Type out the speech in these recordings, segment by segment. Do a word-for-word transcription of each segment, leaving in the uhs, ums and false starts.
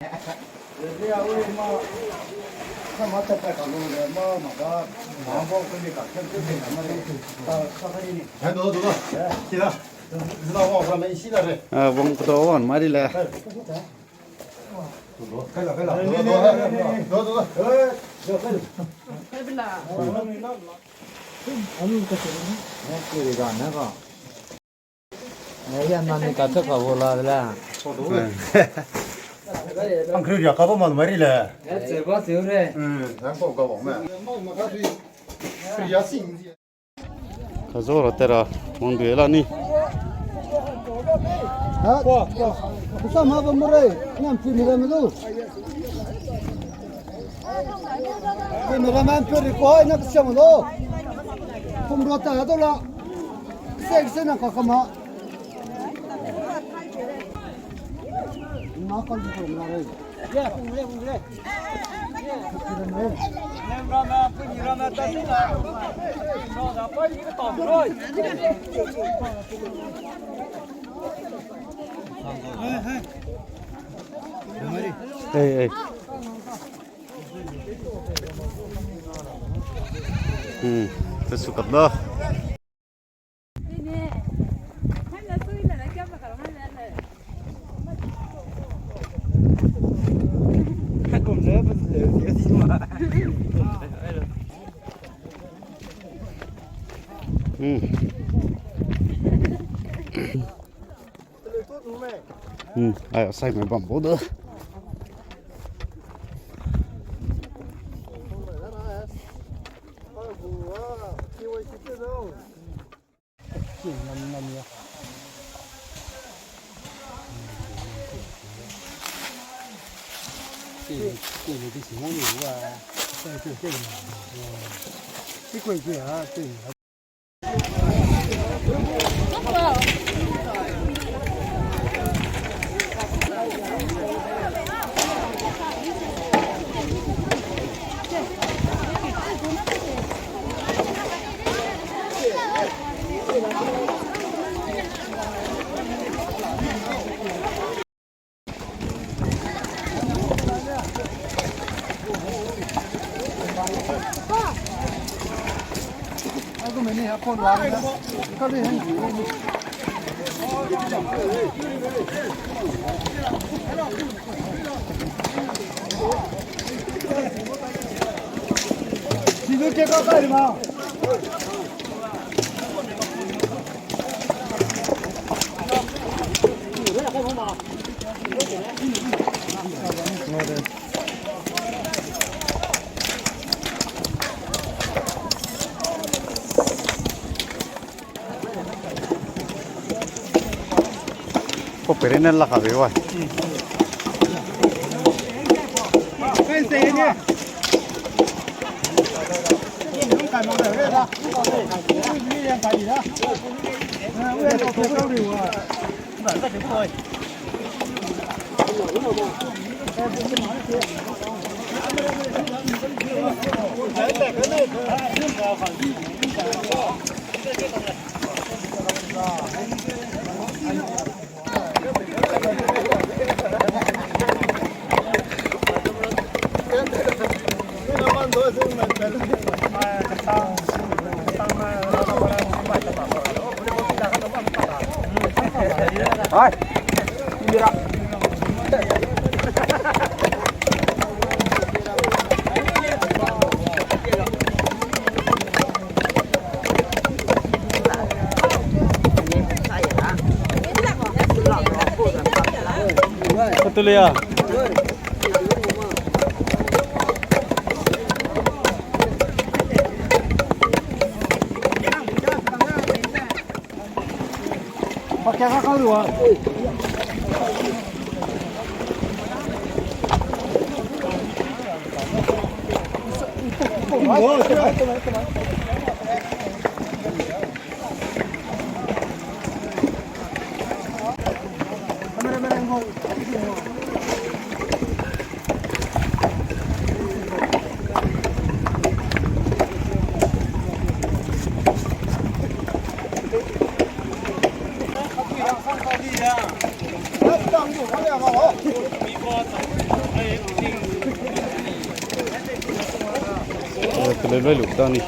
Wang kedo wan mari le. Ang kri ria ka ba man mari le. Ka zo ra tera, wang dui la ni. Ha, kusa ma ba mo re, nam pui mi ra me du. Pui mi ra me pui ri ko, na kusa ma lo. Pum ro ta do la. Se, se na ka ka ma. Na ka lu ko na re. Ei, ei. Hmm, te su kap da. Hmm. Hmm, ai, sai mai bam bo da. Ko pere ne la ka be wa. Katulia. Lei, lei lu ta ni.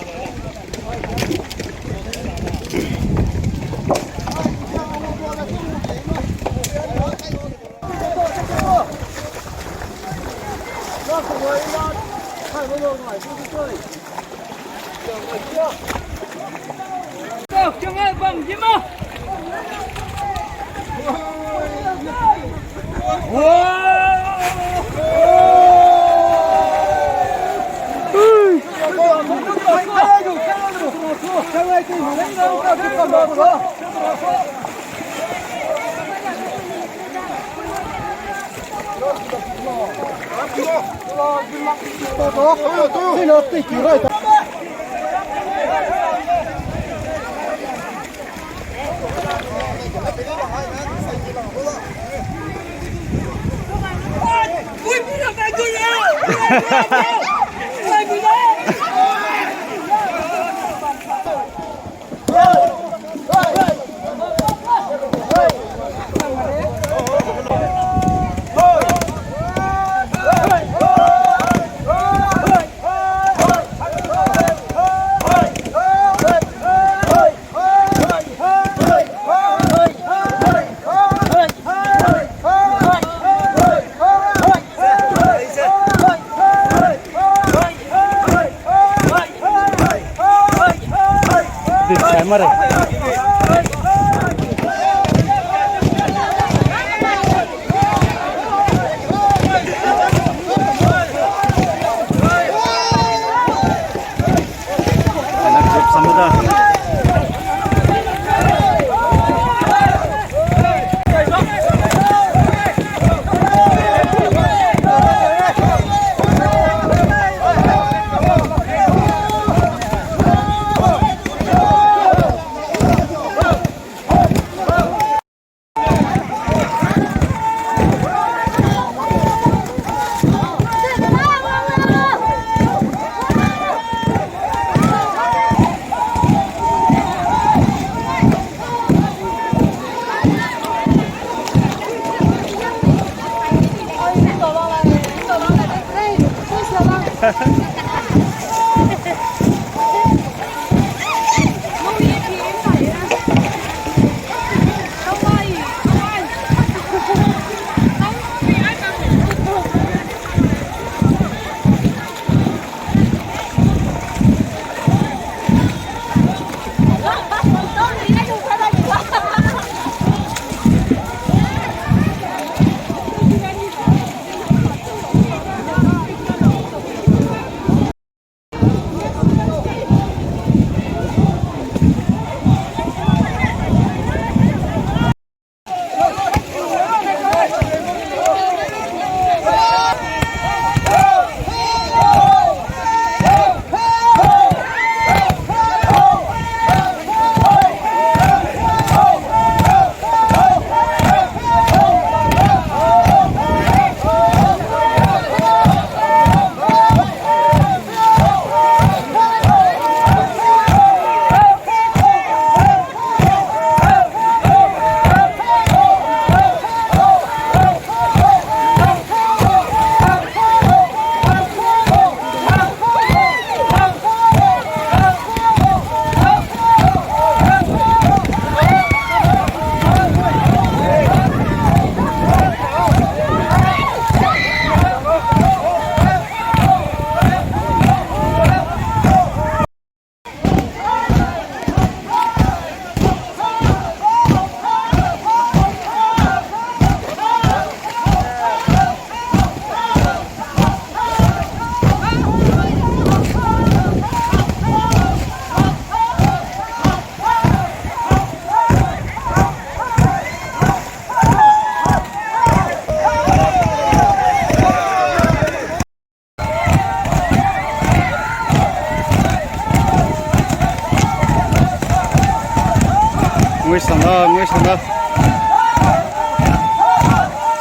Ngui sana, ngui sana.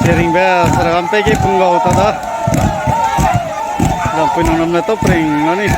Seringbe, sara gampe ge pung gau ta da. Zampui nang nam ne top ring na ni.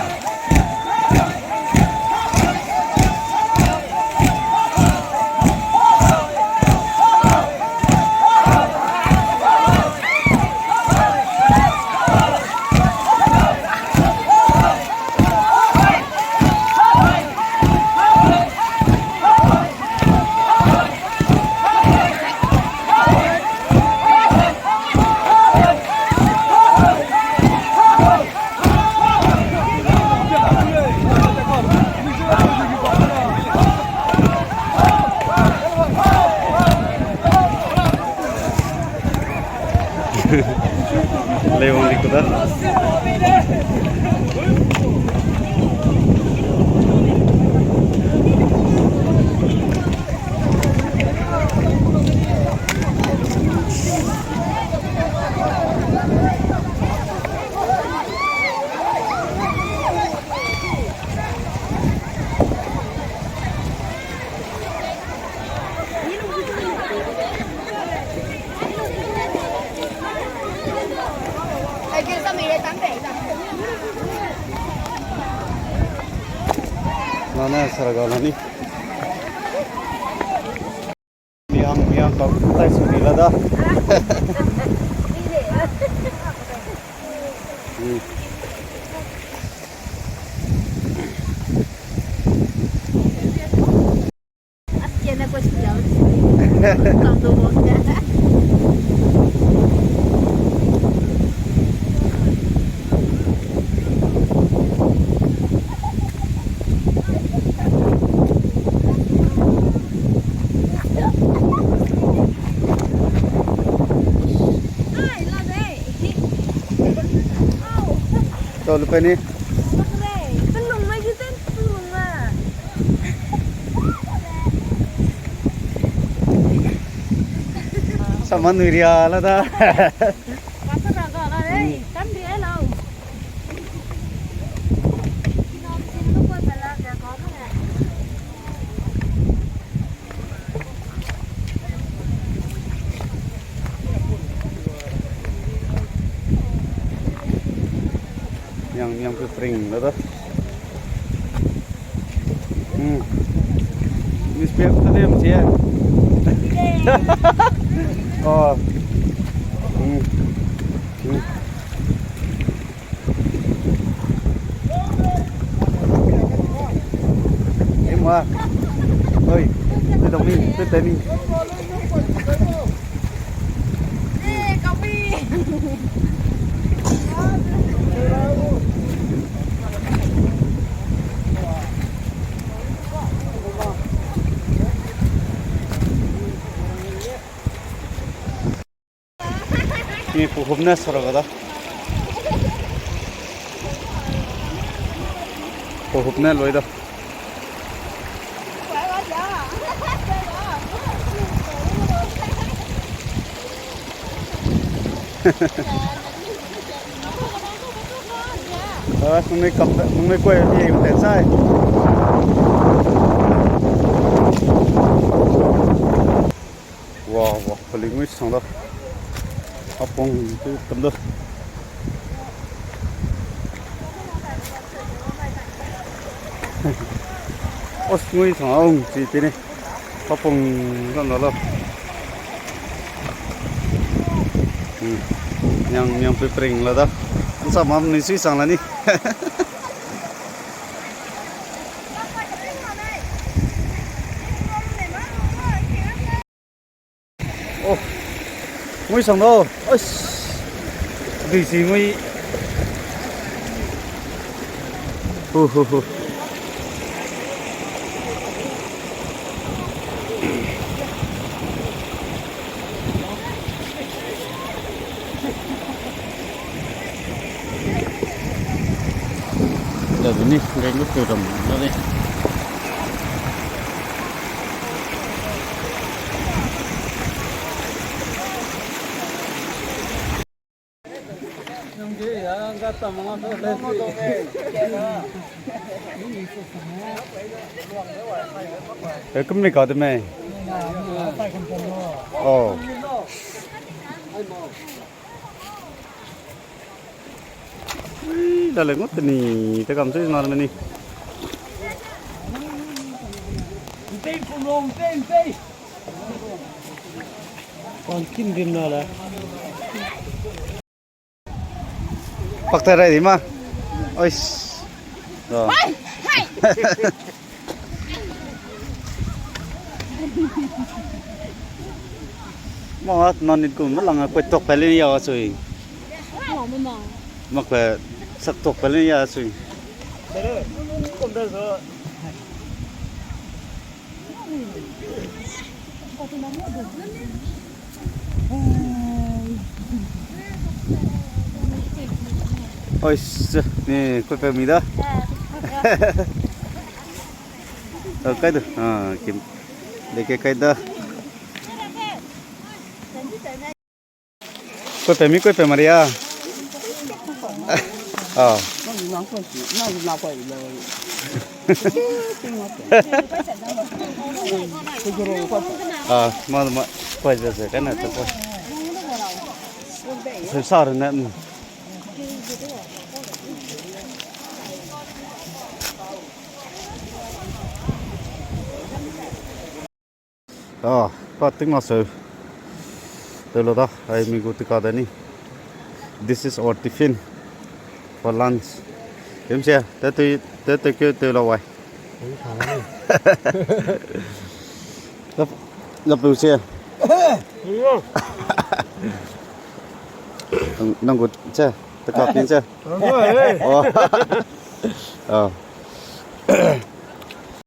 Leiwang di ku da. Nane saraga nani. Miang, miang kau tai su ni la da. Hmm. Chau, lu pe ni. Saman nui ria la da. Yang, yang pe pring la da. Hmm. Miss Pep ta dem sia. Oh. Hmm. Hmm. Oi, te dong ni, te te ni. Ni puhup ne sora ga da. Puhup ne loi da. Ah, nung ne kap da, nung ne koi di te sai. Wa, wa, peli ngui sang da. Apung tu tam da. Os ngui sang aung chi pini. Apung tam da lo. Hmm. Yang, yang pe pring la da. Sa mam ni sui sang la ni. Oh, mui sang da. Ais. Dui si mui. Hu, hu, hu. Da bini, reng lu tu ram, na de. Eh, kum ni ka de mei. Oh. Ui, da le ngot ni, te kam se na meni. Kon kim dim na le. Pak ta rai di ma. Ois. Da. Ma, na nit kum lang a koi tok pele ya sui. Mak le sak tok pele ya sui. Oi, se, ni, koi pe mi da. Oh, kai da. Ah, kim. Deke kai da. Koi pe mi, koi pe Maria. Ah. Ah, ma, ma, koi ze ze, kai na te koi. Sensar ne, mm. Ah, pa ting ma seu. Te lo da, ai mi gu tika da ni. This is our tiffin for lunch. Kim se, te tui, te tui ke te lo wai. Lap, lap lu se. Nang, nang gu se, tika pin se. Oh. Oh.